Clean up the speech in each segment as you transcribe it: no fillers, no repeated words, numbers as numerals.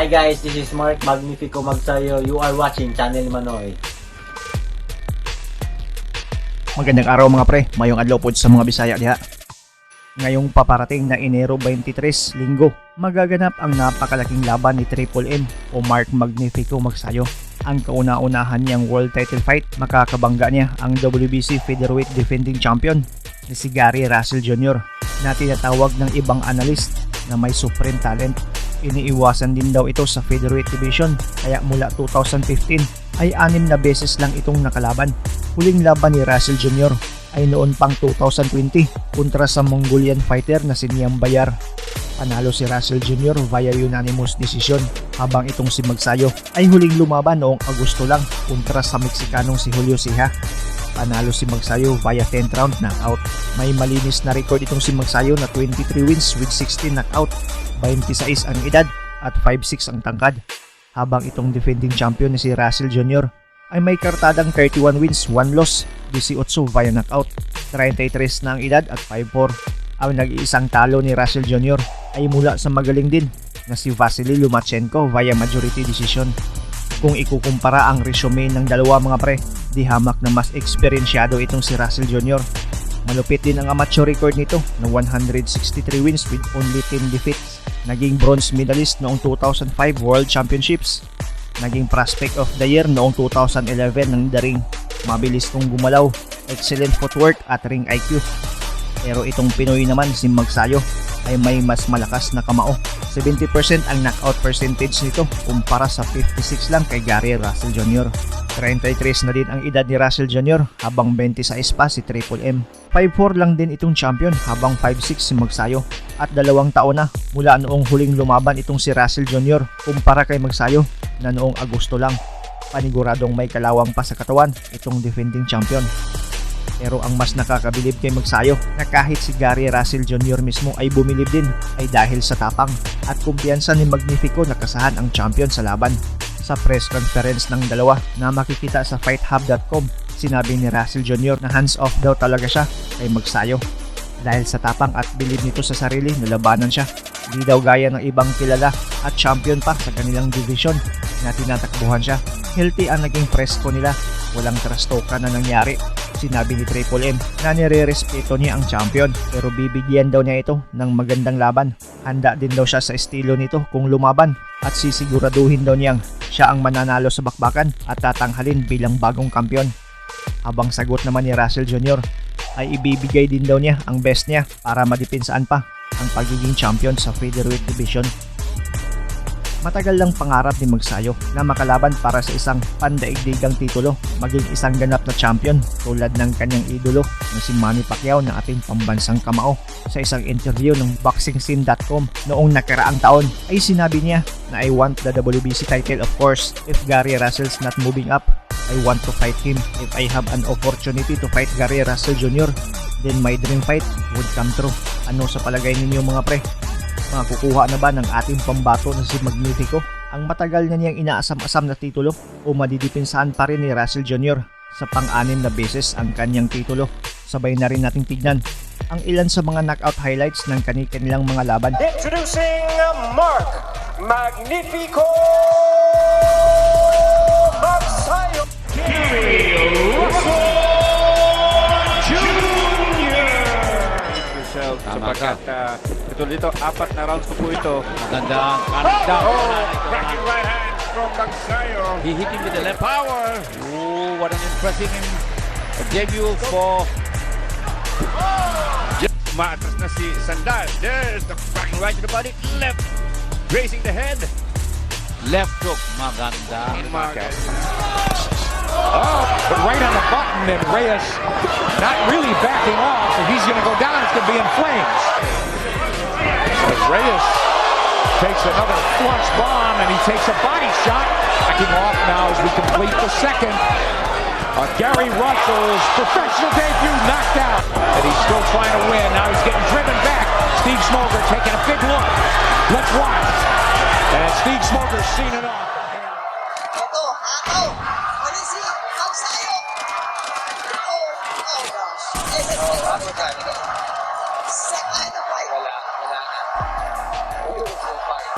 Hi guys, this is Mark Magnifico Magsayo. You are watching Channel Manoy. Magandang araw, mga pre, mayong adlaw pod sa mga Bisaya diha. Ngayong paparating na Enero 23, Linggo, magaganap ang napakalaking laban ni Triple M o Mark Magnifico Magsayo. Ang kauna-unahan niyang world title fight, makakabangga niya ang WBC Featherweight defending champion na si Gary Russell Jr. na tinatawag ng ibang analyst na may supreme talent. Iniiwasan din daw ito sa featherweight division, kaya mula 2015 ay anim na beses lang itong nakalaban. Huling laban ni Russell Jr. ay noon pang 2020 kontra sa Mongolian fighter na si Nyambayar. Panalo si Russell Jr. via unanimous decision, habang itong si Magsayo ay huling lumaban noong Agosto lang kontra sa Meksikanong si Julio Ceja. Panalo si Magsayo via 10th round knockout. May malinis na record itong si Magsayo na 23 wins with 16 knockout. 26 ang edad at 5'6 ang tangkad. Habang itong defending champion na si Russell Jr. ay may kartadang 31 wins, 1 loss, 18 via knockout. 33 na ang edad at 5'4. Ang nag-iisang talo ni Russell Jr. ay mula sa magaling din na si Vasily Lomachenko via majority decision. Kung ikukumpara ang resume ng dalawa, mga pre, di hamak na mas eksperyensyado itong si Russell Jr. Malupit din ang amateur record nito na 163 wins with only 10 defeats. Naging bronze medalist noong 2005 World Championships. Naging Prospect of the Year noong 2011 ng The Ring. Mabilis tong gumalaw, excellent footwork at ring IQ. Pero itong Pinoy naman, si Magsayo, ay may mas malakas na kamao. 70% ang knockout percentage nito kumpara sa 56 lang kay Gary Russell Jr. 33 na din ang edad ni Russell Jr. habang 26 pa si Triple M. 5'4 lang din itong champion habang 5'6 si Magsayo, at 2 taon na mula noong huling lumaban itong si Russell Jr. kumpara kay Magsayo na noong Agosto lang. Paniguradong may kalawang pa sa katawan itong defending champion. Pero ang mas nakakabilib kay Magsayo na kahit si Gary Russell Jr. mismo ay bumilib din ay dahil sa tapang at kumpiyansa ni Magnifico na kasahan ang champion sa laban. Sa press conference ng dalawa na makikita sa fighthub.com, sinabi ni Russell Jr. na hands off daw talaga siya kay Magsayo dahil sa tapang at bilib nito sa sarili na labanan siya. Di daw gaya ng ibang kilala at champion pa sa kanilang division na tinatakbuhan siya. Healthy ang naging press con nila. Walang trastokan na nangyari. Sinabi ni Triple M na nire-respeto niya ang champion, pero bibigyan daw niya ito ng magandang laban. Handa din daw siya sa estilo nito kung lumaban at sisiguraduhin daw niyang siya ang mananalo sa bakbakan at tatanghalin bilang bagong kampiyon. Habang sagot naman ni Russell Jr. ay ibibigay din daw niya ang best niya para madipensaan pa ang pagiging champion sa featherweight division. Matagal lang pangarap ni Magsayo na makalaban para sa isang pandaigdigang titulo, maging isang ganap na champion tulad ng kanyang idolo na si Manny Pacquiao na ating pambansang kamao. Sa isang interview ng BoxingScene.com noong nakaraang taon ay sinabi niya na "I want the WBC title, of course. If Gary Russell's not moving up, I want to fight him. If I have an opportunity to fight Gary Russell Jr., then my dream fight would come true." Ano sa palagay ninyo, mga pre? Makukuha na ba ng ating pambato na si Magnifico ang matagal na niyang inaasam-asam na titulo o madidipinsahan pa rin ni Russell Jr. sa pang-anim na beses ang kanyang titulo? Sabay na rin nating tignan ang ilan sa mga knockout highlights ng kanilang mga laban. Introducing Mark Magnifico Magsayo. Gary Russell Jr. Yourself, Tama sapagkat ito dito, apat na rounds ko po ito. Maganda ang kanan down. Oh, cracking right hand from Magsayo. He hit him with the left. Power. Oh, what an impressive debut for Maatras na si Sandal. There's the cracking right to the body. Left. Grazing the head. Left hook. Maganda. Marquez. Oh, but right on the button, and Reyes not really backing off. If he's going to go down, it's going to be in flames. As Reyes takes another flush bomb, and he takes a body shot. Backing off now as we complete the second. Gary Russell's professional debut knocked out. And he's still trying to win. Now he's getting driven back. Steve Smoger taking a big look. Let's watch. And Steve Smoger's seen enough. Ito, hataw. Mali si Magsayo. Oh gosh. Second fight. Wala, wala na. Beautiful fight.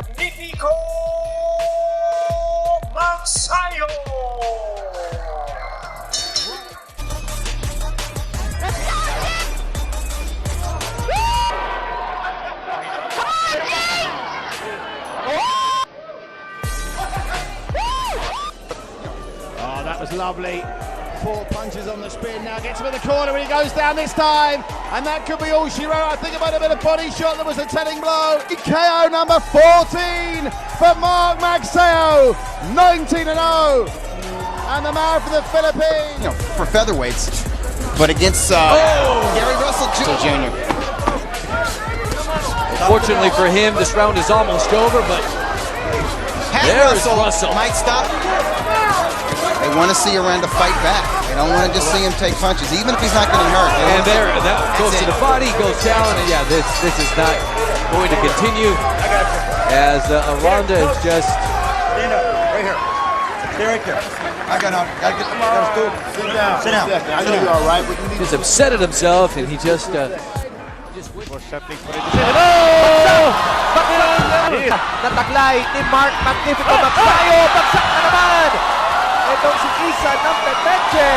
Magnifico That was lovely. Four punches on the spin. Now gets him in the corner and he goes down this time. And that could be all she wrote. I think it might have been a body shot that was a telling blow. KO number 14 for Mark Magsayo. 19-0. And the man from the Philippines. For featherweights, but against Gary Russell Jr. Fortunately for him, this round is almost over, but Pat there's Russell, Russell. might stop. They want to see Aranda fight back. They don't want to just see him take punches, even if he's not getting hurt. They And wanna see- there, that goes That's to it. the body, goes down, and yeah, this is not going to continue as Aranda is just Stand up, right here. Stay right there. I got out. Gotta get. Gotta stool. Sit down. Sit down. I know you're all right, but you need just upset at himself, and he just For settling for a decision. Oh! Nataklay ni Mark Magnifico Magsayo. Bagsak na naman! Itong si Isa ng Pepeche.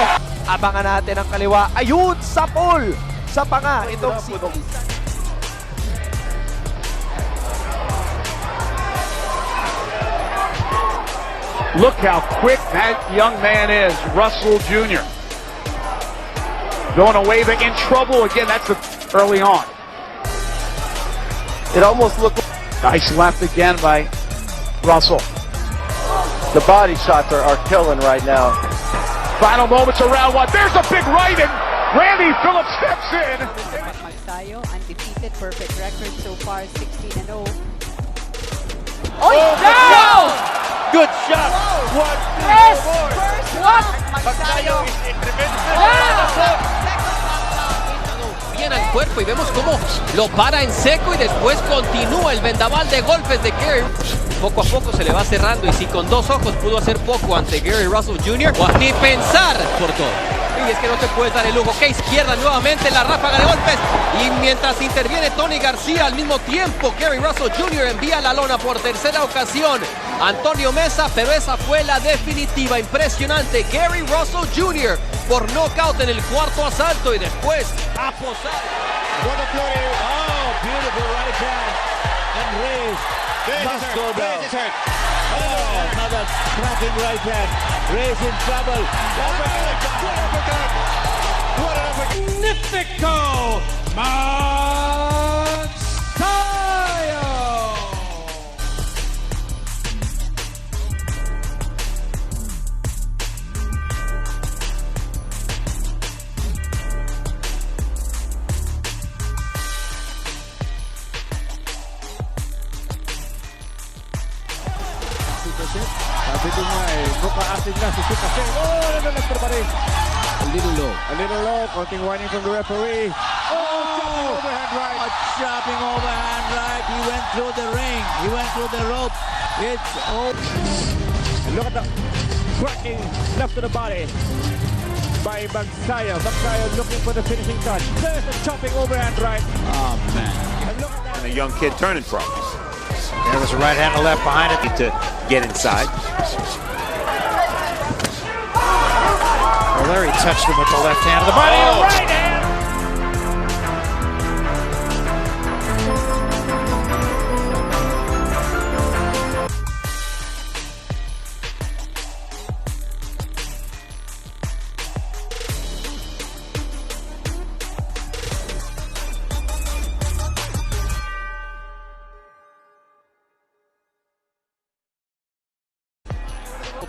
Abangan natin ang kaliwa. Ayun, sapul! Sa panga, itong si Isa. Look how quick that young man is, Russell Jr. Villanueva in trouble again. That's the early on. It almost looked Nice left again by Russell. The body shots are killing right now. Final moments of round one. There's a big right, and Randy Phillips steps in. Magsayo, undefeated, perfect record so far, 16-0. Oy, down! Good shot. One, two, Yes! four. First what? Magsayo. Magsayo is in tremendous. Bien al cuerpo y vemos cómo lo para en seco y después continúa el vendaval de golpes de Gary. Poco a poco se le va cerrando y si con dos ojos pudo hacer poco ante Gary Russell Jr., pues ni pensar por todo. Y es que no te puedes dar el lujo. Que izquierda nuevamente la ráfaga de golpes. Y mientras interviene Tony García al mismo tiempo, Gary Russell Jr. Envía la lona por tercera ocasión. Antonio Mesa, pero esa fue la definitiva. Impresionante. Gary Russell Jr. por nocaut en el cuarto asalto y después a posar. What a flurry. Oh, beautiful right hand. And Reyes must go down. Reyes is hurt. Oh, another cracking right hand. Reyes in trouble. Uppercut. What an uppercut. What an uppercut. Magnifico Magsayo! Sabi ko nga eh, mukha asin na si Sukasen. Oh, nanalag pa rin. A little low. A little low, konting warning from the referee. Oh, chopping overhand right. A chopping overhand right. He went through the ring. He went through the rope. It's over. And look at the cracking left to the body by Magsayo. Magsayo looking for the finishing touch. There's the chopping overhand right. Oh, man. And look at that. And the young kid turning pro. There was a right hand and a left behind it. To get inside. Well, there he touched him with the left hand of the body. Oh. Right hand.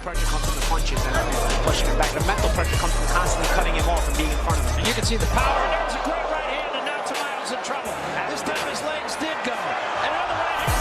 Pressure comes from the punches and pushing him back. The mental pressure comes from constantly cutting him off and being in front of him. And you can see the power. That was a great right hand, and now Tamayo's in trouble. This time his legs did go. And another right hand.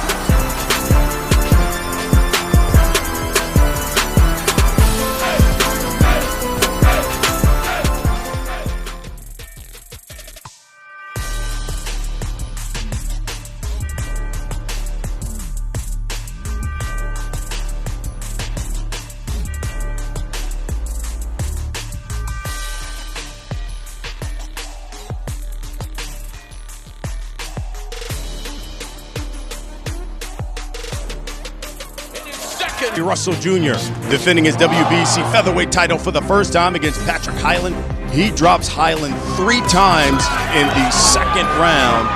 Russell Jr. defending his WBC featherweight title for the first time against Patrick Hyland. He drops Hyland three times in the second round.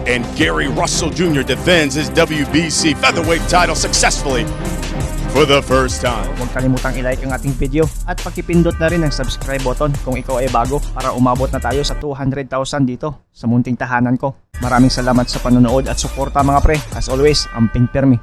And Gary Russell Jr. defends his WBC featherweight title successfully. for the first time. Huwag kalimutang i-like ang ating video at pakipindot na rin ang subscribe button kung ikaw ay bago para umabot na tayo sa 200,000 dito sa munting tahanan ko. Maraming salamat sa panonood at suporta, mga pre. As always, amping permi.